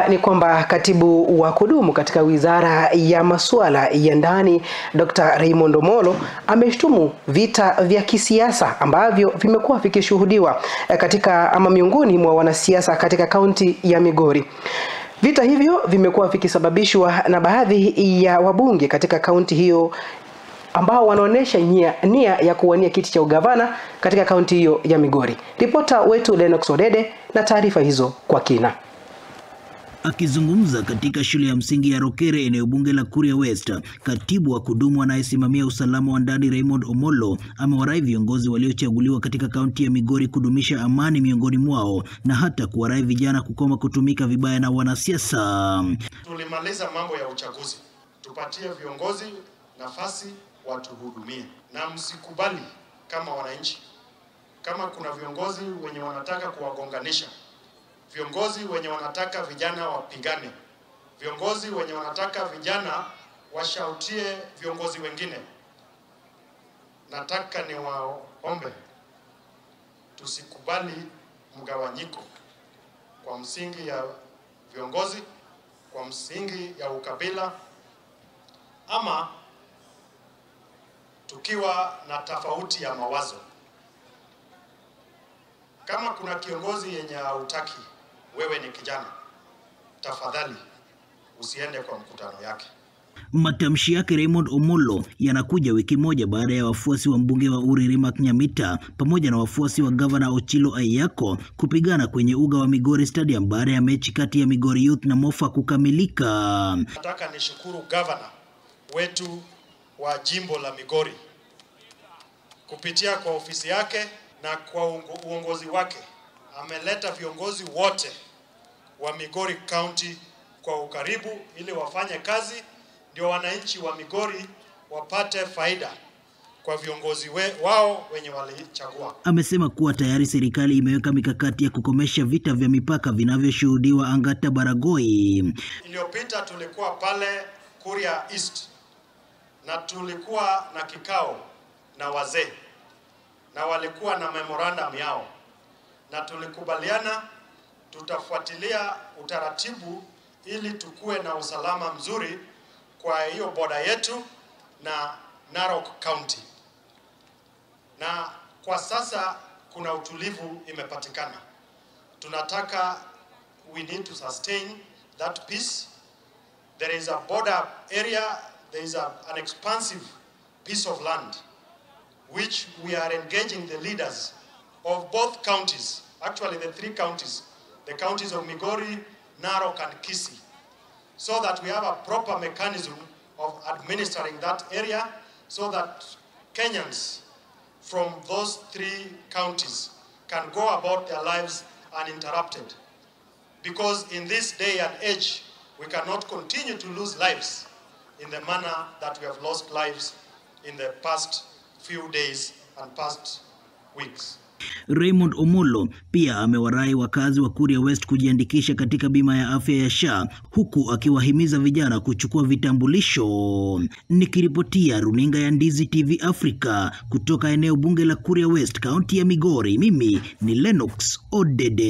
Ni kwamba katibu wa kudumu katika wizara ya masuala ya ndani Dr. Raymond Omolo ameshtumu vita vya kisiasa ambavyo vimekuwa vikishuhudiwa katika ama miongoni mwa wanasiasa katika kaunti ya Migori. Vita hivyo vimekuwa vikisababishwa na baadhi ya wabunge katika kaunti hiyo ambao wanaonesha nia ya kuwania kiti cha ugavana katika kaunti hiyo ya Migori. Ripota wetu Lennox Odede na taarifa hizo kwa kina. Akizungumza katika shule ya msingi ya Rokere eneo bunge la Kuria West, katibu wa kudumu anayesimamia usalama wa ndani Raymond Omolo amewarai viongozi waliochaguliwa katika kaunti ya Migori kudumisha amani miongoni mwao na hata kuwarai vijana kukoma kutumika vibaya na wanasiasa. Tulimaliza mambo ya uchaguzi, tupatie viongozi nafasi watuhudumie, na msikubali kama wananchi, kama kuna viongozi wenye wanataka kuwagonganisha, viongozi wenye wanataka vijana wapigane, viongozi wenye wanataka vijana washautie viongozi wengine, nataka niwaombe tusikubali mgawanyiko kwa msingi ya viongozi, kwa msingi ya ukabila, ama tukiwa na tofauti ya mawazo. Kama kuna kiongozi yenye hautaki, wewe ni kijana, tafadhali usiende kwa mkutano yake. Matamshi yake Raymond Omolo yanakuja wiki moja baada ya wafuasi wa mbunge wa Uriri Mark Nyamita pamoja na wafuasi wa gavana Ochilo Ayako kupigana kwenye uga wa Migori Stadium baada ya mechi kati ya Migori Youth na Mofa kukamilika. Nataka nishukuru gavana wetu wa jimbo la Migori kupitia kwa ofisi yake na kwa uongozi wake ameleta viongozi wote wa Migori County kwa ukaribu ili wafanye kazi, ndio wananchi wa Migori wapate faida kwa viongozi wao wenye walichagua. Amesema kuwa tayari serikali imeweka mikakati ya kukomesha vita vya mipaka vinavyoshuhudiwa Angata Baragoi. Iliyopita tulikuwa pale Kuria East na tulikuwa na kikao na wazee na walikuwa na memorandum yao, na tulikubaliana tutafuatilia utaratibu ili tukue na usalama mzuri kwa hiyo boda yetu na Narok County. Na kwa sasa kuna utulivu imepatikana. Tunataka, we need to sustain that peace. There is a border area, there is an expansive piece of land which we are engaging the leaders of both counties, actually the three counties, the counties of Migori, Narok and Kisii, so that we have a proper mechanism of administering that area so that Kenyans from those three counties can go about their lives uninterrupted. Because in this day and age, we cannot continue to lose lives in the manner that we have lost lives in the past few days and past weeks. Raymond Omolo pia amewarai wakazi wa Kuria West kujiandikisha katika bima ya afya ya SHA, huku akiwahimiza vijana kuchukua vitambulisho. Nikiripotia runinga ya Ndizi TV Africa kutoka eneo bunge la Kuria West, kaunti ya Migori, mimi ni Lennox Odede.